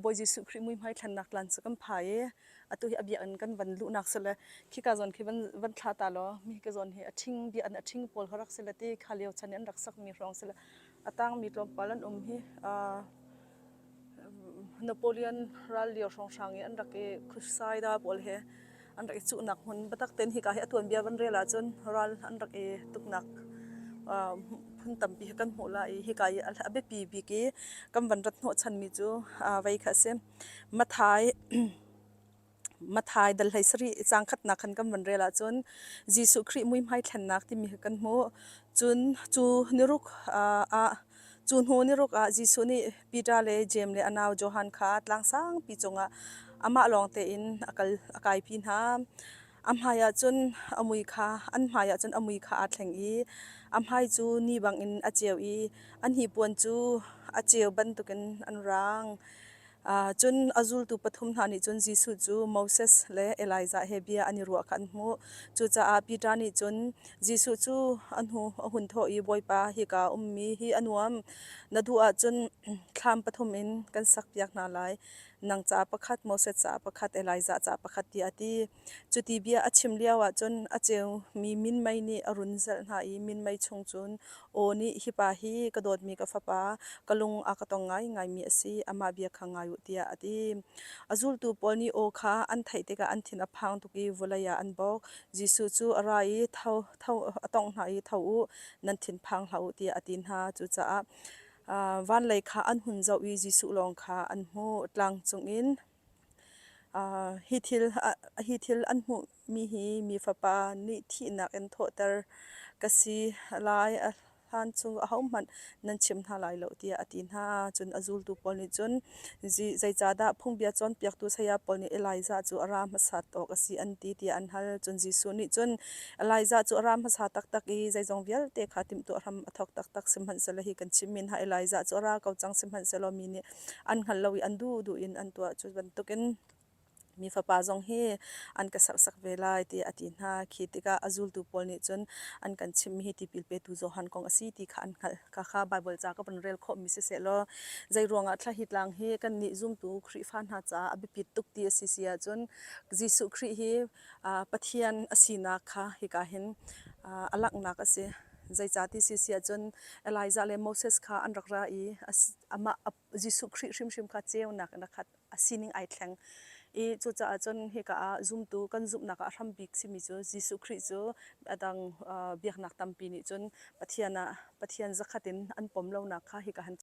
Bawi Jesuh Khrih muihmai thlennak tlan cu kan phai i atu hi a biakinn kan van luhnak si le khika zawn khi van thla ta law mi ka zawn hi a ṭhing biakinn a ṭhing pawl kha rak si le ti kha lio chan i an rak sakmi hrawng si le a tangmi tlawmpal an um hi Napoleon ral lio hrawnghrang i an rak i Crusader pawl he an rak i cuhnak hmun biatak tein hika hi a tuanbia van rel ahcun ral an rak i tuknak phun tampi hi kan hmuh lai i hika i a biapi bik i kan van rat hnawhchanmi cu vei kha a si. Matthai Matthai dal 17 caang khatnak khan kan van rel ahcun Jesuh Khrih muihmai thlennak timi hi kan hmuh. Cun cu niruk ah Cu hnu niruk ah Jesuh nih Peter le Jeim le a nau Johan kha tlang sangpi cungah amah lawng tein a kal a kaipi hna. A hmaiah cun a mui kha an hmaiah cun a mui kha aa thleng i a hmai cu ni bangin a ceu i a hnipuan cu a ceu bantukin an raang. Cun a zultu pathum hna nih cun Jesuh cu Moses le Elijah he bia an i ruah kha an hmuh. Cucaah Peter nih cun Jesuh cu a hnu a hun thawh i, Bawipa, hika a ummi hi a nuam. Na duh ahcun thlam pathum in kan sakpiak hna lai, nang caah pakhat, Moses caah pakhat, Elijah caah pakhat, tiah a ti. Cuti bia a chim lioah cun a ceumi minmei nih a run zelh hna i minmei chung cun aw nih, Hi pa hi ka dawtmi ka fapa, ka lung a ka tong ngaingaimi a si, amah bia kha ngai u, tiah a ti. A zultu pawl nih aw kha an theih tikah an thin a phang tuk i vawlei ah an bawk. Jesuh cu a ra i tho, tho, a tongh hna i, Tho u, nan thin phang hlah u, tiah a ti hna. Cucaah van lei kha an hun zoh i Jesuh lawng kha an hmuh. Tlang cungin Hi thil an hmuhmi hi mi Fapa nih thihnak in thawhter ka si lai. A hlan cu ahohmanh nan chim hna lai lo, tiah a ti hna. Cun a zultu pawl nih cun, Zeicahdah phungbia cawnpiaktu saya pawl nih Elijah cu a ra hmasat awk a si an ti, tiah an hal. Cun Jesuh nih cun, Elijah cu a ra hmasa taktak i zeizong vialte kha timhtuah hram a thawk taktak. Sihmanhsehlaw hi kan chimmi hna Elijah cu a ra ko cang, sihmanhsehlaw mi nih an hngal lo i an duhduh in an tuah. Cu bantukin mi fapa zong hi an ka serhsak ve lai tiah a ti hna. Khi tikah a zultu pawl nih cun an kan chimhmi hi tipil petu Johan kong a si ti kha an hngalh. Khakha Baibal ca ka van rel khawhmi siseh law zei ruangah thla hi tlang hi kannih zumtu Khrihfa hna caah a biapit tuk ti a si si ahcun Jesuh Khrih hi Pathian a sinak kha hika hin a langhnak a si. Zeicah ti si si ahcun Elijah le Moses kha an rak ra i amah Jesuh Khrih hrimhrim kha ceunak in a khat, a sining ai thleng. I cucaah cun hika ah zumtu kan zumhnak ah a hrambik simi cu Jesuh Khrih cu a dang biaknak tampi nih cun Pathian ah Pathian zakhat in an pom lonak kha hika han.